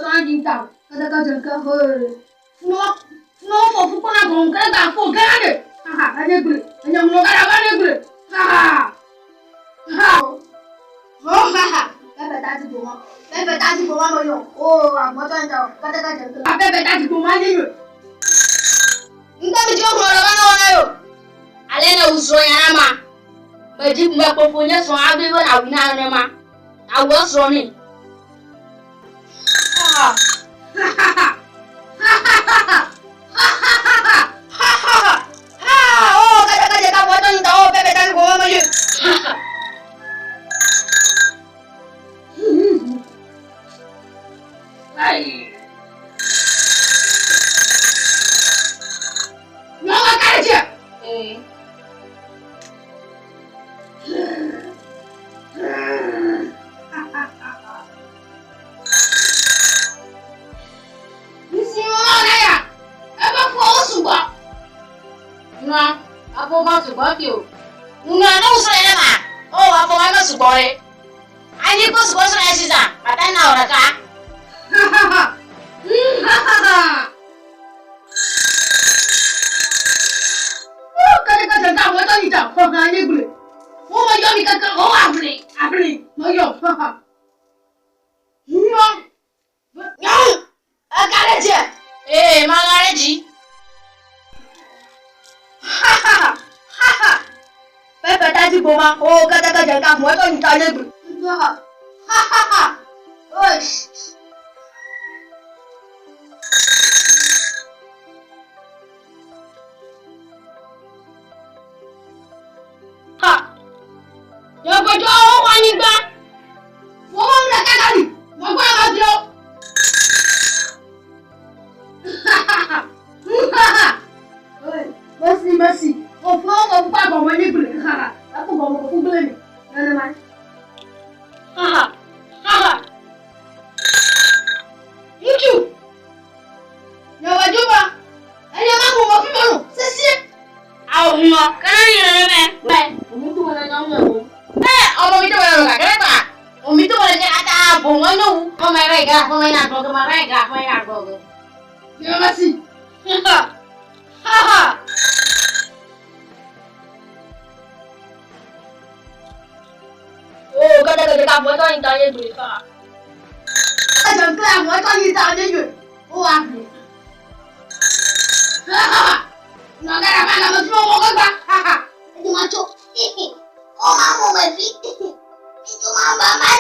Agbɔtɔ na dzi ta o. Keke dze ke hee. Funɔ funɔ fɔ fukpɔ na gɔn ke gba fo ke na de. Haha enye gble. Enye ŋlɔ ga va ne gble. Haha. Ha. Oh haha. Pepe ta dzi gboma. Pepe ta dzi gboma me yɔ. Oh agbɔtɔ na ta o. Keke dze ke. Pepe ta dzi gboma nye nyo. Ŋkɔ mi dzi ŋlɔ ɖe va na wɔ na yo. Ale ne wusrɔ̃ nya na ma. Medzi mekpɔfo nye srɔ̃ adoe be nàwui na nenema. Nàwu esrɔ̃ nɛ. Nua, afɔ ma sugbɔ fi o. Nua ne wosrɔ̃ yɛ ma, o afɔ ma me sugbɔ ɖe. Anyi kple sugbɔ srɔ̃ yɛ sisan, mata na wò ɖeka. Nyɔnu, ega ɖe dzi. Ee, maga ɖe dzi. Pepe ta dzi gboma, o kete ke dze ka mɔ etɔ nyi ta nye gbe. Oish. Ha! Nyɔgbɔdzɔ wɔ anyigba. Wọ́n ń rẹ̀ kákàlì, wọ́n gbọ́ àwọn ọjọ́. Mercy, mercy. Òfin ọkọ̀ pupa gbọ̀mọ̀ ní gbìlẹ̀. Ẹkú gbọ̀mọ̀ kò fún gbìlẹ̀ mi. Nana ma. Ŋutsu. Nyɔgbɔdzɔ ba. Ẹni ẹ má mú wọ́n fún mi ọ̀rùn. Sẹ́sí. Awo hunɔ, kana yi nene mɛ. Mɛ, omi tu wọlé nyɔnu mɛ wo. Ɛ, ɔmɔ mi tu wọlé lɔ kakɛ kpa. Omi tu wọlé kɛ ata bo ŋɔ nyɔ wu. Fɔmɔ yɛ bɛ yi ga, fɔmɔ yi na gbɔ ge, ma bɛ yi ga, fɔmɔ yi na gbɔ ge. Nyɔgbɔsi. Oh, kata kata kamu itu yang tanya gue. Jangan kamu itu yang tanya gue. Oh, aku. Nggak ada apa apa semua mau ke Itu maco. Oh, mamu baby. Itu mama.